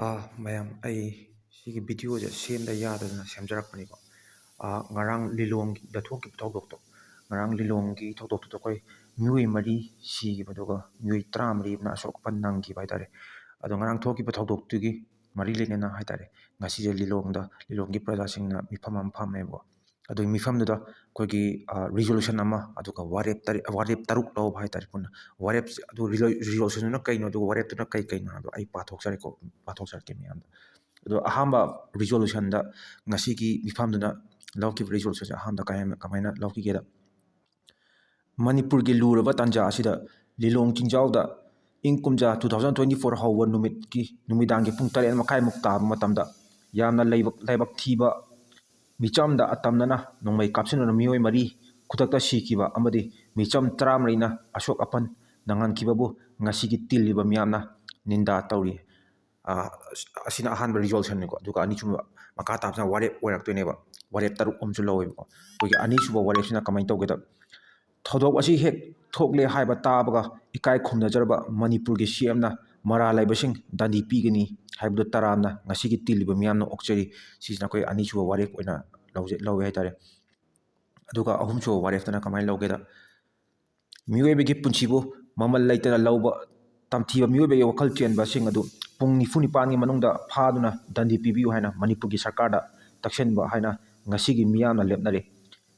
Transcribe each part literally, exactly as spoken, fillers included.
ꯑꯥ, ꯃꯌꯥꯝ, ꯑꯩ ꯁꯤꯒꯤ ꯚꯤꯗꯤꯑꯣꯁꯦ ꯁꯦꯝꯗ ꯌꯥꯗꯗꯅ ꯁꯦꯝꯖꯔꯛꯄꯅꯤꯀꯣ꯫ ꯑꯥ, ꯉꯔꯥꯡ ꯂꯤꯂꯣꯡꯗ ꯊꯣꯛꯈꯤꯕ ꯊꯧꯗꯣꯛꯇꯣ, ꯉꯔꯥꯡ ꯂꯤꯂꯣꯡꯒꯤ ꯊꯧꯗꯣꯛꯇꯨꯗ ꯑꯩꯈꯣꯏ ꯃꯤꯑꯣꯏ ꯃꯔꯤ ꯁꯤꯈꯤꯕ, ꯑꯗꯨꯒ ꯃꯤꯑꯣꯏ ꯇꯔꯥꯃꯔꯤ ꯑꯃꯅ ꯑꯁꯣꯛ ꯑꯄꯟ ꯅꯪꯈꯤꯕ ꯍꯥꯏꯇꯥꯔꯦ꯫ ꯑꯗꯣ ꯉꯔꯥꯡ ꯊꯣꯛꯈꯤꯕ ꯊꯧꯗꯣꯛꯇꯨꯒꯤ ꯃꯔꯤ ꯂꯩꯅꯅ ꯍꯥꯏꯇꯥꯔꯦ, ꯉꯁꯤꯁꯦ ꯂꯤꯂꯣꯡꯗ, ꯂꯤꯂꯣꯡꯒꯤ ꯄ꯭ꯔꯖꯥꯁꯤꯡꯅ ꯃꯤꯐꯝ ꯑꯃ ꯐꯝꯃꯦꯕꯀꯣ꯫ ꯑꯗꯨꯒꯤ ꯃꯤꯐꯝꯗꯨꯗ ꯑꯩꯈꯣꯏꯒꯤ, ꯑ, ꯔꯤꯖꯣꯂꯨꯁꯟ ꯑꯃ, ꯑꯗꯨꯒ ꯋꯥꯔꯦꯞ ꯇꯔꯦꯠ, ꯋꯥꯔꯦꯞ ꯇꯔꯨꯛ ꯂꯧꯕ ꯍꯥꯏꯇꯥꯔꯦ ꯄꯨꯟꯅ꯫ ꯋꯥꯔꯦꯞꯁꯦ, ꯑꯗꯨ ꯔꯤꯖꯣ-, ꯔꯤꯖꯣꯂꯨꯁꯟꯗꯨꯅ ꯀꯩꯅꯣ, ꯑꯗꯨꯒ ꯋꯥꯔꯦꯞꯇꯨꯅ ꯀꯩ ꯀꯩꯅꯣ ꯍꯥꯏꯕꯗꯣ ꯑꯩ ꯄꯥꯊꯣꯛꯆꯔꯦꯀꯣ, ꯄꯥꯊꯣꯛꯆꯔꯛꯀꯦ ꯃꯌꯥꯝꯗ꯫ ꯑꯗꯣ ꯑꯍꯥꯟꯕ ꯔꯤꯖꯣꯂꯨꯁꯟꯗ, ꯉꯁꯤꯒꯤ ꯃꯤꯐꯝꯗꯨꯅ ꯂꯧꯈꯤꯕ ꯔꯤꯖꯣꯂꯨꯁꯟꯁꯦ ꯑꯍꯥꯟꯕꯗ ꯀꯃꯥꯏꯅ, ꯀꯃꯥꯏꯅ ꯂꯧꯈꯤꯒꯦꯗ, ꯃꯅꯤꯄꯨꯔꯒꯤ ꯂꯨꯔꯕ ꯇꯥꯟꯖꯥ ꯑꯁꯤꯗ ꯂꯤꯂꯣꯡ ꯆꯤꯡꯖꯥꯎꯗ ꯏꯪ ꯀꯨꯝꯖꯥ two thousand twenty four ꯍꯧꯕ ꯅꯨꯃꯤꯠꯀꯤ ꯅꯨꯃꯤꯗꯥꯡꯒꯤ ꯄꯨꯡ ꯇꯔꯦꯠ ꯃꯈꯥꯏꯃꯨꯛ ꯇꯥꯕ ꯃꯇꯝꯗ ꯌꯥꯝꯅ ꯂꯥꯏꯕꯛ, ꯂꯥꯏꯕꯛ ꯊꯤꯕ ꯃꯤꯆꯝꯗ ꯑꯇꯝꯅꯅ ꯅꯣꯡꯃꯩ ꯀꯥꯞꯁꯤꯟꯗꯨꯅ ꯃꯤꯑꯣꯏ ꯃꯔꯤ ꯈꯨꯗꯛꯇ ꯁꯤꯈꯤꯕ ꯑꯃꯗꯤ ꯃꯤꯆꯝ ꯇꯔꯥꯃꯔꯤꯅ ꯑꯁꯣꯛ ꯑꯄꯟ ꯅꯪꯍꯟꯈꯤꯕꯕꯨ ꯉꯁꯤꯒꯤ ꯇꯤꯜꯂꯤꯕ ꯃꯤꯌꯥꯝꯅ ꯅꯤꯟꯗꯥ ꯇꯧꯔꯤ꯫ ꯑ, ꯑꯁꯤꯅ ꯑꯍꯥꯟꯕ ꯔꯤꯖꯣꯂꯨꯁꯟꯅꯤꯀꯣ꯫ ꯑꯗꯨꯒ ꯑꯅꯤꯁꯨꯕ, ꯃꯈꯥ ꯇꯥꯕꯁꯤꯅ ꯋꯥꯔꯦꯞ ꯑꯣꯏꯔꯛꯇꯣꯏꯅꯦꯕ꯫ ꯋꯥꯔꯦꯞ ꯇꯔꯨꯛ ꯑꯃꯁꯨ ꯂꯧꯋꯦꯕꯀꯣ꯫ ꯑꯩꯈꯣꯏꯒꯤ ꯑꯅꯤꯁꯨꯕ ꯋꯥꯔꯦꯞꯁꯤꯅ ꯀꯃꯥꯏꯅ ꯇꯧꯒꯦꯗ, ꯊꯧꯗꯣꯛ ꯑꯁꯤ ꯍꯦꯛ ꯊꯣꯛꯂꯦ ꯍꯥꯏꯕ ꯇꯥꯕꯒ ꯏꯀꯥꯏ ꯈꯨꯝꯅꯖꯔꯕ ꯃꯅꯤꯄꯨꯔꯒꯤ ꯁꯤ ꯑꯦꯝꯅ ꯃꯔꯥꯜ ꯂꯩꯕꯁꯤꯡ ꯗꯟꯗꯤ ꯄꯤꯒꯅꯤ ꯍꯥꯏꯕꯗꯨ ꯇꯔꯥꯝꯅ ꯉꯁꯤꯒꯤ ꯇꯤꯜꯂꯤꯕ ꯃꯤꯌꯥꯝꯅ ꯑꯣꯛꯆꯔꯤ꯫ ꯁꯤꯁꯤꯅ ꯑꯩꯈꯣꯏ ꯑꯅꯤꯁꯨꯕ ꯋꯥꯔꯦꯞ ꯑꯣꯏꯅ ꯂꯧꯖ-, ꯂꯧꯋꯦ ꯍꯥꯏꯇꯥꯔꯦ꯫ ꯑꯗꯨꯒ ꯑꯍꯨꯝꯁꯨꯕ ꯋꯥꯔꯦꯞꯇꯅ ꯀꯃꯥꯏꯅ ꯂꯧꯒꯦꯗ, ꯃꯤꯑꯣꯏꯕꯒꯤ ꯄꯨꯟꯁꯤꯕꯨ ꯃꯃꯜ ꯂꯩꯇꯅ ꯂꯧꯕ ꯇꯝꯊꯤꯕ ꯃꯤꯑꯣꯏꯕꯒꯤ ꯋꯥꯈꯜ ꯆꯦꯟꯕꯁꯤꯡ ꯑꯗꯨ ꯄꯨꯡ ꯅꯤꯐꯨ ꯅꯤꯄꯥꯟꯒꯤ ꯃꯅꯨꯡꯗ ꯐꯥꯗꯨꯅ ꯗꯟꯗꯤ ꯄꯤꯕꯤꯌꯨ ꯍꯥꯏꯅ ꯃꯅꯤꯄꯨꯔꯒꯤ ꯁꯔꯀꯥꯔꯗ ꯇꯛꯁꯤꯟꯕ ꯍꯥꯏꯅ ꯉꯁꯤꯒꯤ ꯃꯤꯌꯥꯝꯅ ꯂꯦꯞꯅꯔꯤ꯫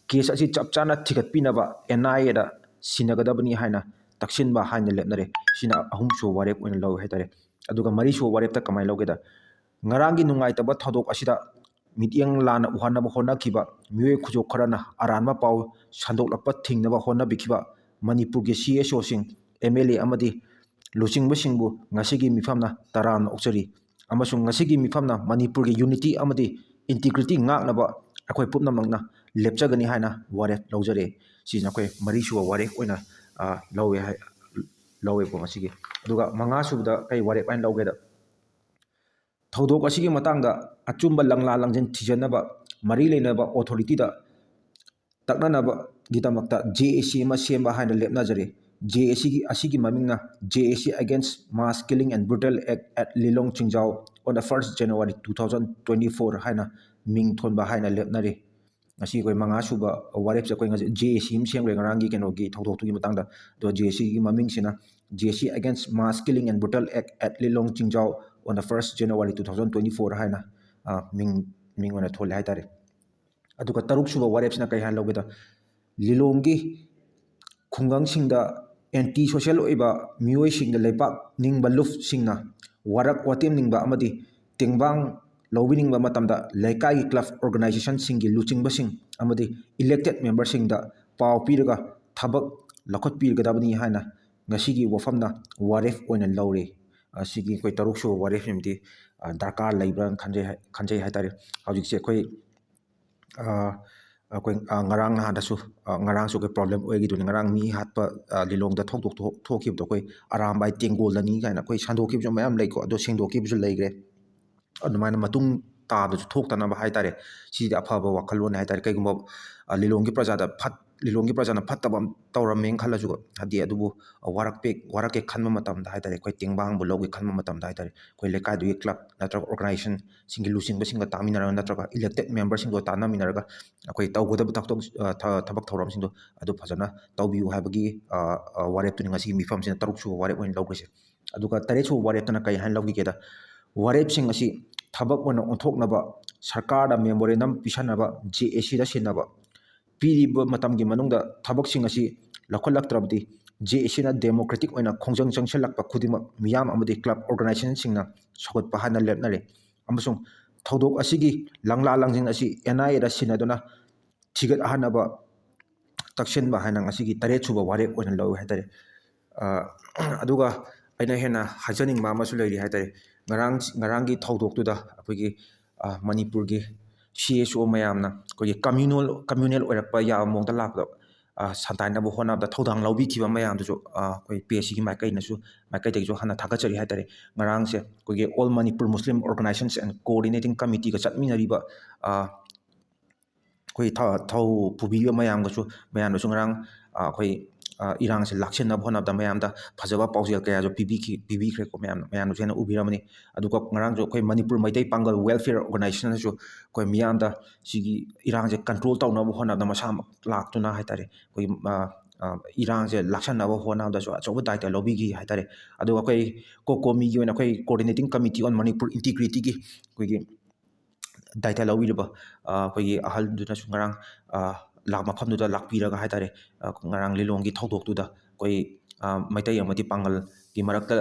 ꯀꯦꯁ ꯑꯁꯤ ꯆꯞ ꯆꯥꯅ ꯊꯤꯒꯠꯄꯤꯅꯕ ꯑꯦꯟ ꯑꯥꯏ ꯑꯦꯗ ꯁꯤꯟꯅꯒꯗꯕꯅꯤ ꯍꯥꯏꯅ ꯇꯛꯁꯤꯟꯕ ꯍꯥꯏꯅ ꯂꯦꯞꯅꯔꯦ꯫ ꯁꯤꯅ ꯑꯍꯨꯝꯁꯨꯕ ꯋꯥꯔꯦꯞ ꯑꯣꯏꯅ ꯂꯧꯋꯦ ꯍꯥꯏꯇꯥꯔꯦ꯫ ꯑꯗꯨꯒ ꯃꯔꯤꯁꯨꯕ ꯋꯥꯔꯦꯞꯇ ꯀꯃꯥꯏꯅ ꯂꯧꯒꯦꯗ, ꯉꯔꯥꯡꯒꯤ ꯅꯨꯡꯉꯥꯏꯇꯕ ꯊꯧꯗꯣꯛ ꯑꯁꯤꯗ ꯃꯤꯠꯌꯦꯡ ꯂꯥꯟꯅ ꯎꯍꯟꯅꯕ ꯍꯣꯠꯅꯈꯤꯕ ꯃꯤꯑꯣꯏ ꯈꯨꯖꯣꯞ ꯈꯔꯅ ꯑꯔꯥꯟꯕ ꯄꯥꯎ ꯁꯟꯗꯣꯛꯂꯛꯄ ꯊꯤꯡꯅꯕ ꯍꯣꯠꯅꯕꯤꯈꯤꯕ ꯃꯅꯤꯄꯨꯔꯒꯤ C S ꯑꯣꯁꯤꯡ, M L A ꯑꯃꯗꯤ ꯂꯨꯆꯤꯡꯕꯁꯤꯡꯕꯨ ꯉꯁꯤꯒꯤ ꯃꯤꯐꯝꯅ ꯇꯔꯥꯝꯅ ꯑꯣꯛꯆꯔꯤ ꯑꯃꯁꯨꯡ ꯉꯁꯤꯒꯤ ꯃꯤꯐꯝꯅ ꯃꯅꯤꯄꯨꯔꯒꯤ ꯌꯨꯅꯤꯇꯤ ꯑꯃꯗꯤ ꯏꯟꯇꯤꯒ꯭ꯔꯤꯇꯤ ꯉꯥꯛꯅꯕ ꯑꯩꯈꯣꯏ ꯄꯨꯝꯅꯃꯛꯅ ꯂꯦꯞꯆꯒꯅꯤ ꯍꯥꯏꯅ ꯋꯥꯔꯦꯞ ꯂꯧꯖꯔꯦ꯫ ꯁꯤꯁꯤꯅ ꯑꯩꯈꯣꯏ ꯃꯔꯤꯁꯨꯕ ꯋꯥꯔꯦꯞ ꯑꯣꯏꯅ, ꯑ, ꯂꯧꯋꯦ ꯍꯥꯏ, ꯂꯧꯋꯦꯀꯣ ꯉꯁꯤꯒꯤ꯫ ꯑꯗꯨꯒ ꯃꯉꯥꯁꯨꯕꯗ ꯀꯩ ꯋꯥꯔꯦꯞ ꯍꯥꯏꯅ ꯂꯧꯒꯦꯗ, ꯊꯧꯗꯣꯛ ꯑꯁꯤꯒꯤ ꯃꯇꯥꯡꯗ ꯑꯆꯨꯝꯕ ꯂꯪꯂꯥ ꯂꯪꯖꯤꯟ ꯊꯤꯖꯤꯟꯅꯕ ꯃꯔꯤ ꯂꯩꯅꯕ ꯑꯣꯊꯣꯔꯤꯇꯤꯗ ꯇꯛꯅꯅꯕꯒꯤꯗꯃꯛꯇ ꯖꯦ ꯑꯦ ꯁꯤ ꯑꯃ ꯁꯦꯝꯕ ꯍꯥꯏꯅ ꯂꯦꯞꯅꯖꯔꯦ꯫ ꯖꯦ ꯑꯦ ꯁꯤꯒꯤ, ꯑꯁꯤꯒꯤ ꯃꯃꯤꯡꯅ J A C Against Mass Killing and Brutal Act at Lilong Chinjao on the first January two thousand twenty four ꯍꯥꯏꯅ ꯃꯤꯡ ꯊꯣꯟꯕ ꯍꯥꯏꯅ ꯂꯦꯞꯅꯔꯤ꯫ ꯉꯁꯤ ꯑꯩꯈꯣꯏ ꯃꯉꯥ ꯁꯨꯕ ꯋꯥꯔꯦꯞꯁꯦ ꯑꯩꯈꯣꯏ ꯉꯁꯤ J A C ꯑꯃ ꯁꯦꯝꯈ꯭ꯔꯦ ꯉꯔꯥꯡꯒꯤ ꯀꯩꯅꯣꯒꯤ ꯊꯧꯗꯣꯛꯇꯨꯒꯤ ꯃꯇꯥꯡꯗ꯫ ꯑꯗꯣ J A Cꯒꯤ ꯃꯃꯤꯡꯁꯤꯅ J A C against mass killing and brutal act at Lilong Chingjao on the first January two thousand twenty four ꯍꯥꯏꯅ, ꯑ, ꯃꯤꯡ, ꯃꯤꯡ ꯑꯣꯏꯅ ꯊꯣꯜꯂꯦ ꯍꯥꯏꯇꯥꯔꯦ꯫ ꯑꯗꯨꯒ ꯇꯔꯨꯛ ꯁꯨꯕ ꯋꯥꯔꯦꯞꯁꯤꯅ ꯀꯩ ꯍꯥꯏꯅ ꯂꯧꯒꯦꯗ, ꯂꯤꯂꯣꯡꯒꯤ ꯈꯨꯡꯒꯪꯁꯤꯡꯗ anti social ꯑꯣꯏꯕ ꯃꯤꯑꯣꯏꯁꯤꯡꯗ ꯂꯩꯄꯥꯛ ꯅꯤꯡꯕ ꯂꯨꯞꯁꯤꯡꯅ ꯋꯥꯔꯛ ꯋꯥꯇꯦꯝ ꯅꯤꯡꯕ ꯑꯃꯗꯤ ꯇꯦꯡꯕꯥꯡ ꯂꯧꯕꯤꯅꯤꯡꯕ ꯃꯇꯝꯗ ꯂꯩꯀꯥꯏꯒꯤ club organizationꯁꯤꯡꯒꯤ ꯂꯨꯆꯤꯡꯕꯁꯤꯡ ꯑꯃꯗꯤ elected memberꯁꯤꯡꯗ ꯄꯥꯎ ꯄꯤꯔꯒ ꯊꯕꯛ ꯂꯧꯈꯠꯄꯤꯒꯗꯕꯅꯤ ꯍꯥꯏꯅ ꯉꯁꯤꯒꯤ ꯋꯥꯐꯝꯅ ꯋꯥꯔꯦꯞ ꯑꯣꯏꯅ ꯂꯧꯔꯦ꯫ ꯑꯁꯤꯒꯤ ꯑꯩꯈꯣꯏ ꯇꯔꯨꯛ ꯁꯨꯕ ꯋꯥꯔꯦꯞꯁꯤꯃꯗꯤ, ꯑ, ꯗꯔꯀꯥꯔ ꯂꯩꯕ꯭ꯔꯥꯅ ꯈꯟꯖꯩ ꯍꯥꯏ-, ꯈꯟꯖꯩ ꯍꯥꯏꯇꯥꯔꯦ꯫ ꯍꯧꯖꯤꯛꯁꯦ ꯑꯩꯈꯣꯏ, ꯑ, ꯑꯩꯈꯣꯏ, ꯑ, ꯉꯔꯥꯡ ꯅꯍꯥꯟꯗꯁꯨ, ꯑ, ꯉꯔꯥꯡꯁꯨ ꯑꯩꯈꯣꯏ problem ꯑꯣꯏꯈꯤꯗꯨꯅꯤ꯫ ꯉꯔꯥꯡ ꯃꯤ ꯍꯥꯠꯄ, ꯑ, ꯂꯤꯂꯣꯡꯗ ꯊꯧꯗꯣꯛ ꯊꯣꯛ-, ꯊꯣꯛꯈꯤꯕꯗꯣ ꯑꯩꯈꯣꯏ ꯑꯔꯥꯝꯕꯥꯏ ꯇꯦꯡꯒꯣꯜꯗꯅꯤ ꯀꯥꯏꯅ ꯑꯩꯈꯣꯏ ꯁꯟꯗꯣꯛꯈꯤꯕꯁꯨ ꯃꯌꯥꯝ ꯂꯩꯀꯣ꯫ ꯑꯗꯣ ꯁꯦꯡꯗꯣꯛꯈꯤꯕꯁꯨ ꯂꯩꯈ꯭ꯔꯦ꯫ ꯑꯗꯨꯃꯥꯏꯅ ꯃꯇꯨꯡ ꯇꯥꯕꯗꯁꯨ ꯊꯣꯛꯇꯅꯕ ꯍꯥꯏꯇꯥꯔꯦ꯫ ꯁꯤꯗꯤ ꯑꯐꯕ ꯋꯥꯈꯜꯂꯣꯟꯅꯤ ꯍꯥꯏꯇꯥꯔꯦ꯫ ꯀꯩꯒꯨꯝꯕ, ꯑ, ꯂꯤꯂꯣꯡꯒꯤ ꯄ꯭ꯔꯖꯥꯗ ꯐꯠ-, ꯂꯤꯂꯣꯡꯒꯤ ꯄ꯭ꯔꯖꯥꯅ ꯐꯠꯇꯕ ꯑꯃ ꯇꯧꯔꯝꯃꯦꯅ ꯈꯜꯂꯁꯨ, ꯍꯥꯏꯗꯤ ꯑꯗꯨꯕꯨ ꯋꯥꯔꯛꯄꯦ-, ꯋꯥꯔꯛꯀꯦ ꯈꯟꯕ ꯃꯇꯝꯗ ꯍꯥꯏꯇꯥꯔꯦ, ꯑꯩꯈꯣꯏ ꯇꯦꯡꯕꯥꯡꯕꯨ ꯂꯧꯒꯦ ꯈꯟꯕ ꯃꯇꯝꯗ ꯍꯥꯏꯇꯥꯔꯦ, ꯑꯩꯈꯣꯏ ꯂꯩꯀꯥꯏꯗꯨꯒꯤ club ꯅꯠꯇ꯭ꯔꯒ organizationꯁꯤꯡꯒꯤ ꯂꯨꯆꯤꯡꯕꯁꯤꯡꯒ ꯇꯥꯃꯤꯟꯅꯔꯒ ꯅꯠꯇ꯭ꯔꯒ elected memberꯁꯤꯡꯗꯣ ꯇꯥꯟꯅꯃꯤꯟꯅꯔꯒ ꯑꯩꯈꯣꯏ ꯇꯧꯒꯗꯕ ꯊꯧꯗꯣꯛ-, ꯑ, ꯊ-, ꯊꯕꯛ ꯊꯧꯔꯝꯁꯤꯡꯗꯣ ꯑꯗꯨ ꯐꯖꯅ ꯇꯧꯕꯤꯌꯨ ꯍꯥꯏꯕꯒꯤ, ꯑ, ꯑ, ꯋꯥꯔꯦꯞꯇꯨꯅꯤ ꯉꯁꯤꯒꯤ ꯃꯤꯐꯝꯁꯤꯅ ꯇꯔꯨꯛ ꯁꯨꯕ ꯋꯥꯔꯦꯞ ꯑꯣꯏꯅ ꯂꯧꯈ꯭ꯔꯤꯁꯦ꯫ ꯑꯗꯨꯒ ꯇꯔꯦꯠ ꯁꯨꯕ ꯋꯥꯔꯦꯞꯇꯅ ꯀꯔꯤ ꯍꯥꯏꯅ ꯂꯧꯈꯤꯒꯦꯗ, ꯋꯥꯔꯦꯞꯁꯤꯡ ꯑꯁꯤ ꯊꯕꯛ ꯑꯣꯏꯅ ꯑꯣꯟꯊꯣꯛꯅꯕ ꯁꯔꯀꯥꯔꯗ memorandum ꯄꯤꯁꯟꯅꯕ, J A Cꯗ ꯁꯤꯟꯅꯕ, ꯄꯤꯔꯤꯕ ꯃꯇꯝꯒꯤ ꯃꯅꯨꯡꯗ ꯊꯕꯛꯁꯤꯡ ꯑꯁꯤ ꯂꯧꯈꯠꯂꯛꯇ꯭ꯔꯕꯗꯤ J A Cꯅ democratic ꯑꯣꯏꯅ ꯈꯣꯡꯖꯪ ꯆꯪꯁꯤꯜꯂꯛꯄ ꯈꯨꯗꯤꯡꯃꯛ ꯃꯤꯌꯥꯝ ꯑꯃꯗꯤ club organizationꯁꯤꯡꯅ ꯁꯧꯒꯠꯄ ꯍꯥꯏꯅ ꯂꯦꯞꯅꯔꯦ꯫ ꯑꯃꯁꯨꯡ ꯊꯧꯗꯣꯛ ꯑꯁꯤꯒꯤ ꯂꯪꯂꯥ ꯂꯪꯁꯤꯟ ꯑꯁꯤ N I Aꯗ ꯁꯤꯟꯅꯗꯨꯅ ꯊꯤꯒꯠꯍꯟꯅꯕ ꯇꯛꯁꯤꯟꯕ ꯍꯥꯏꯅ ꯉꯁꯤꯒꯤ ꯇꯔꯦꯠ ꯁꯨꯕ ꯋꯥꯔꯦꯞ ꯑꯣꯏꯅ ꯂꯧꯏ ꯍꯥꯏꯇꯥꯔꯦ꯫ ꯑ, ꯑꯗꯨꯒ ꯑꯩꯅ ꯍꯦꯟꯅ ꯍꯥꯏꯖꯅꯤꯡꯕ ꯑꯃꯁꯨ ꯂꯩꯔꯤ ꯍꯥꯏꯇꯥꯔꯦ꯫ ꯉꯔꯥꯡ, ꯉꯔꯥꯡꯒꯤ ꯊꯧꯗꯣꯛꯇꯨꯗ ꯑꯩꯈꯣꯏꯒꯤ, ꯑ, ꯃꯅꯤꯄꯨꯔꯒꯤ C S O ꯃꯌꯥꯝꯅ ꯑꯩꯈꯣꯏꯒꯤ communal, communal ꯑꯣꯏꯔꯛꯄ ꯌꯥꯕ ꯃꯑꯣꯡꯗ ꯂꯥꯛꯄꯗ, ꯑ, ꯁꯟꯗꯥꯏꯅꯕ ꯍꯣꯠꯅꯕꯗ ꯊꯧꯗꯥꯡ ꯂꯧꯕꯤꯈꯤꯕ ꯃꯌꯥꯝꯗꯨꯁꯨ, ꯑ, ꯑꯩꯈꯣꯏ P S Cꯒꯤ ꯃꯥꯏꯀꯩꯅꯁꯨ, ꯃꯥꯏꯀꯩꯗꯒꯤꯁꯨ ꯍꯥꯟꯅ ꯊꯥꯒꯠꯆꯔꯤ ꯍꯥꯏꯇꯥꯔꯦ꯫ ꯉꯔꯥꯡꯁꯦ ꯑꯩꯈꯣꯏꯒꯤ All Manipur Muslim Organizations and Coordinating Committeeꯒ ꯆꯠꯃꯤꯟꯅꯔꯤꯕ, ꯑ, ꯑꯩꯈꯣꯏ ꯊ-, ꯊꯧ ꯄꯨꯕꯤꯕ ꯃꯌꯥꯝꯒꯁꯨ, ꯃꯌꯥꯝꯅꯁꯨ ꯉꯔꯥꯡ, ꯑ, ꯑꯩꯈꯣꯏ, ꯏꯔꯥꯡꯁꯦ ꯂꯥꯛꯁꯤꯟꯅꯕ ꯍꯣꯠꯅꯕꯗ ꯃꯌꯥꯝꯗ ꯐꯖꯕ ꯄꯥꯎꯖꯦꯜ ꯀꯌꯥꯁꯨ ꯄꯤꯕꯤꯈꯤ, ꯄꯤꯕꯤꯈ꯭ꯔꯦꯀꯣ꯫ ꯃꯌꯥꯝ, ꯃꯌꯥꯝꯅꯁꯨ ꯍꯦꯟꯅ ꯎꯕꯤꯔꯝꯃꯅꯤ꯫ ꯑꯗꯨꯒ ꯉꯔꯥꯡꯁꯨ ꯑꯩꯈꯣꯏ ꯃꯅꯤꯄꯨꯔ ꯃꯩꯇꯩ ꯄꯥꯡꯒꯜ welfare organizationꯅꯁꯨ ꯑꯩꯈꯣꯏ ꯃꯤꯌꯥꯝꯗ ꯁꯤꯒꯤ ꯏꯔꯥꯡꯁꯦ control ꯇꯧꯅꯕ ꯍꯣꯠꯅꯕꯗ ꯃꯁꯥꯃꯛ ꯂꯥꯛꯇꯨꯅ ꯍꯥꯏꯇꯥꯔꯦ, ꯑꯩꯈꯣꯏꯒꯤ, ꯑ, ꯑ, ꯏꯔꯥꯡꯁꯦ ꯂꯥꯛꯁꯟꯅꯕ ꯍꯣꯠꯅꯕꯗꯁꯨ ꯑꯆꯧꯕ ꯗꯥꯏꯇ ꯂꯧꯕꯤꯈꯤ ꯍꯥꯏꯇꯥꯔꯦ꯫ ꯑꯗꯨꯒ ꯑꯩꯈꯣꯏ COCOMIꯒꯤ ꯑꯣꯏꯅ ꯑꯩꯈꯣꯏ Coordinating Committee on Manipur Integrityꯒꯤ ꯑꯩꯈꯣꯏꯒꯤ ꯗꯥꯏꯇ ꯂꯧꯕꯤꯔꯤꯕ, ꯑ, ꯑꯩꯈꯣꯏꯒꯤ ꯑꯍꯜꯗꯨꯅꯁꯨ ꯉꯔꯥꯡ, ꯑ, ꯂꯥꯛ-, ꯃꯐꯝꯗꯨꯗ ꯂꯥꯛꯄꯤꯔꯒ ꯍꯥꯏꯇꯥꯔꯦ, ꯑ, ꯉꯔꯥꯡ ꯂꯤꯂꯣꯡꯒꯤ ꯊꯧꯗꯣꯛꯇꯨꯗ ꯑꯩꯈꯣꯏ, ꯑ, ꯃꯩꯇꯩ ꯑꯃꯗꯤ ꯄꯥꯡꯒꯜꯒꯤ ꯃꯔꯛꯇ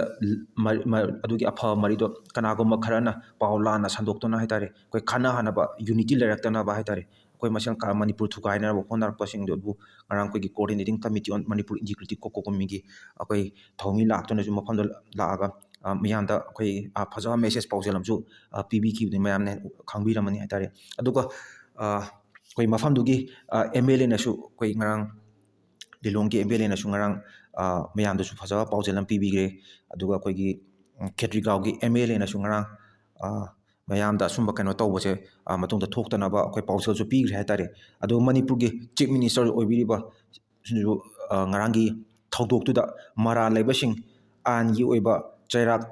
ꯃ-, ꯃ-, ꯑꯗꯨꯒꯤ ꯑꯐꯕ ꯃꯔꯤꯗꯣ ꯀꯅꯥꯒꯨꯝꯕ ꯈꯔꯅ ꯄꯥꯎ ꯂꯥꯟꯅ ꯁꯟꯗꯣꯛꯇꯨꯅ ꯍꯥꯏꯇꯥꯔꯦ, ꯑꯩꯈꯣꯏ ꯈꯠꯅꯍꯟꯅꯕ, unity ꯂꯩꯔꯛꯇꯅꯕ ꯍꯥꯏꯇꯥꯔꯦ, ꯑꯩꯈꯣꯏ ꯃꯁꯦꯜ ꯀ-, ꯃꯅꯤꯄꯨꯔ ꯊꯨꯒꯥꯏꯅꯕ ꯍꯣꯠꯅꯔꯛꯄꯁꯤꯡꯗꯨꯕꯨ ꯉꯔꯥꯡ ꯑꯩꯈꯣꯏꯒꯤ Coordinating Committee on Manipur Integrity, COCOMIꯒꯤ ꯑꯩꯈꯣꯏ ꯊꯧꯃꯤ ꯂꯥꯛꯇꯨꯅꯁꯨ ꯃꯐꯝꯗ ꯂꯥꯛꯑꯒ, ꯑ, ꯃꯤꯌꯥꯝꯗ ꯑꯩꯈꯣꯏ, ꯑ, ꯐꯖꯕ message ꯄꯥꯎꯖꯦꯜ ꯑꯃꯁꯨ, ꯑ, ꯄꯤꯕꯤꯈꯤꯕꯅꯤ, ꯃꯌꯥꯝꯅ ꯈꯪꯕꯤꯔꯝꯃꯅꯤ ꯍꯥꯏꯇꯥꯔꯦ꯫ ꯑꯗꯨꯒ, ꯑ, ꯑꯩꯈꯣꯏ ꯃꯐꯝꯗꯨꯒꯤ, ꯑ, MLAꯅꯁꯨ ꯑꯩꯈꯣꯏ ꯉꯔꯥꯡ ꯂꯤꯂꯣꯡꯒꯤ MLAꯅꯁꯨ ꯉꯔꯥꯡ, ꯑ, ꯃꯌꯥꯝꯗꯁꯨ ꯐꯖꯕ ꯄꯥꯎꯖꯦꯜ ꯑꯃ ꯄꯤꯕꯤꯈ꯭ꯔꯦ꯫ ꯑꯗꯨꯒ ꯑꯩꯈꯣꯏꯒꯤ, ꯎꯝ, ꯈꯦꯇ꯭ꯔꯤꯒꯥꯎꯒꯤ MLAꯅꯁꯨ ꯉꯔꯥꯡ, ꯑ, ꯃꯌꯥꯝꯗ ꯑꯁꯨꯝꯕ ꯀꯩꯅꯣ ꯇꯧꯕꯁꯦ, ꯑ, ꯃꯇꯨꯡꯗ ꯊꯣꯛꯇꯅꯕ ꯑꯩꯈꯣꯏ ꯄꯥꯎꯖꯦꯜꯁꯨ ꯄꯤꯈ꯭ꯔꯦ ꯍꯥꯏꯇꯥꯔꯦ꯫ ꯑꯗꯨꯒ ꯃꯅꯤꯄꯨꯔꯒꯤ Chief Minister ꯑꯣꯏꯕꯤꯔꯤꯕ ꯁꯤꯅꯁꯨ, ꯑ, ꯉꯔꯥꯡꯒꯤ ꯊꯧꯗꯣꯛꯇꯨꯗ ꯃꯔꯥꯜ ꯂꯩꯕꯁꯤꯡ ꯑꯥꯏꯟꯒꯤ ꯑꯣꯏꯕ ꯆꯩꯔꯥꯛ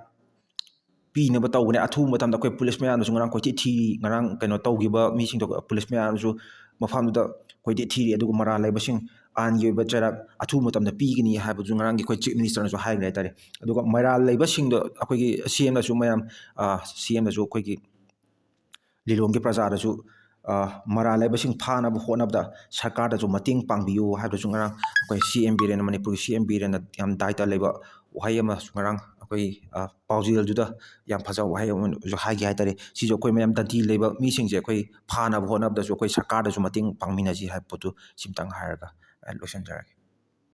ꯄꯤꯅꯕ ꯇꯧꯒꯅꯤ꯫ ꯑꯊꯨꯕ ꯃꯇꯝꯗ ꯑꯩꯈꯣꯏ ꯄꯨꯂꯤꯁ ꯃꯌꯥꯝꯅꯁꯨ ꯉꯔꯥꯡ ꯀꯣꯏꯊꯤ ꯊꯤꯔꯤ, ꯉꯔꯥꯡ ꯀꯩꯅꯣ ꯇꯧꯈꯤꯕ ꯃꯤꯁꯤꯡꯗꯣ ꯄꯨꯂꯤꯁ ꯃꯌꯥꯝꯅꯁꯨ ꯃꯐꯝꯗꯨꯗ ꯀꯣꯏꯊꯤ ꯊꯤꯔꯤ꯫ ꯑꯗꯨꯒ ꯃꯔꯥꯜ ꯂꯩꯕꯁꯤꯡ ꯑꯥꯏꯟꯒꯤ ꯑꯣꯏꯕ ꯆꯩꯔꯥꯛ ꯑꯊꯨꯕ ꯃꯇꯝꯗ ꯄꯤꯒꯅꯤ ꯍꯥꯏꯕꯗꯨ ꯉꯔꯥꯡꯒꯤ ꯑꯩꯈꯣꯏ Chief Ministerꯅꯁꯨ ꯍꯥꯏꯈ꯭ꯔꯦ ꯍꯥꯏꯇꯥꯔꯦ꯫ ꯑꯗꯨꯒ ꯃꯔꯥꯜ ꯂꯩꯕꯁꯤꯡꯗꯣ ꯑꯩꯈꯣꯏꯒꯤ CMꯅꯁꯨ ꯃꯌꯥꯝ, ꯑ, CMꯅꯁꯨ ꯑꯩꯈꯣꯏꯒꯤ ꯂꯤꯂꯣꯡꯒꯤ ꯄ꯭ꯔꯖꯥꯗꯁꯨ, ꯑ, ꯃꯔꯥꯜ ꯂꯩꯕꯁꯤꯡ ꯐꯥꯅꯕ ꯍꯣꯠꯅꯕꯗ ꯁꯔꯀꯥꯔꯗꯁꯨ ꯃꯇꯦꯡ ꯄꯥꯡꯕꯤꯌꯨ ꯍꯥꯏꯕꯗꯨꯁꯨ ꯉꯔꯥꯡ ꯑꯩꯈꯣꯏ CM ꯕꯤꯔꯦꯟꯅ, ꯃꯅꯤꯄꯨꯔꯒꯤ CM ꯕꯤꯔꯦꯟꯅ ꯌꯥꯝ ꯗꯥꯏꯇ ꯂꯩꯕ ꯋꯥꯍꯩ ꯑꯃꯁꯨ ꯉꯔꯥꯡ ꯑꯩꯈꯣꯏ, ꯑ, ꯄꯥꯎꯖꯦꯜꯗꯨꯗ ꯌꯥꯝ ꯐꯖꯕ ꯋꯥꯍꯩ ꯑꯃꯁꯨ ꯍꯥꯏꯈꯤ ꯍꯥꯏꯇꯥꯔꯦ꯫ ꯁꯤꯁꯨ ꯑꯩꯈꯣꯏ ꯃꯌꯥꯝ ꯗꯟꯗꯤ ꯂꯩꯕ ꯃꯤꯁꯤꯡꯁꯦ ꯑꯩꯈꯣꯏ ꯐꯥꯅꯕ ꯍꯣꯠꯅꯕꯗꯁꯨ ꯑꯩꯈꯣꯏ ꯁꯔꯀꯥꯔꯗꯁꯨ ꯃꯇꯦꯡ ꯄꯥꯡꯃꯤꯟꯅꯁꯤ ꯍꯥꯏꯕ ꯄꯣꯠꯇꯨ ꯁꯤꯝꯇꯪ ꯍꯥꯏꯔꯒ, ꯑ, ꯂꯣꯏꯁꯤꯟꯖꯔꯒꯦ꯫